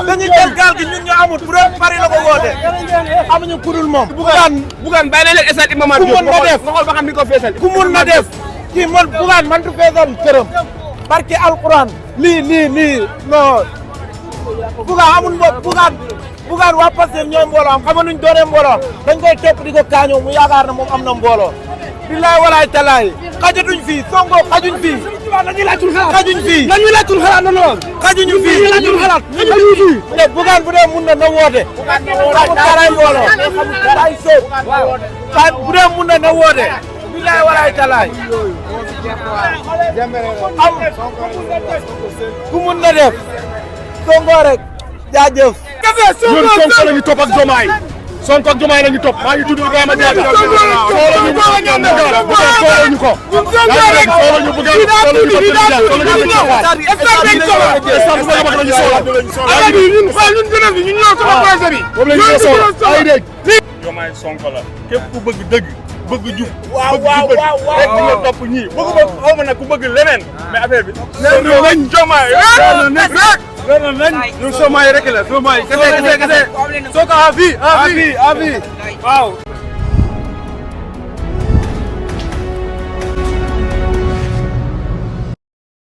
dañuy jël gaal gi ñun ñu amul bu doon Paris la ko woote amuñu kudul moom. Bougane bàyyi leen stade Iba Mar Diop ku mun na def ma xool ba xam ni ko feesal. ku mun na def kii man Bougane man du feesal këram barke alquran lii non Bougane amul Bougane waa Pastef ñooy mbooloo am xam nga nuñ doonee mbooloo dañ koy topp di ko kaañoo mu yaakaar na moom am na mbooloo billaay walaay talaay xajatuñ fii Sonko xajuñ fii xajuñ fii nañu laajul xalaat na lool. xajuñu fii laajul xalaat te Bougane bu dee mun na woote amul daray mbooloo day sóob bu dee mun na woote billaay walaay talaay am ku mun na def Sonko rek jaajëf ñun Sonko la ñu topp ak Diomaye Sonko ak Diomaye la ñu topp maa ngi tudd Ibrahima Diaby soolo ñu ko soolo ñu bëgg soolo ñu ko ñun ñoo sama projet bi moom la ñu soolo ay dégg Diomaye Sonko la képp ku bëgg dëgg bëgg jub bëgg rek ñu topp ñii bëgg ba xaw ma nag ku bëgg leneen mais affaire bi nañ Diomaye ñun Diomaye rek la Diomaye kese Sonko à vie waaw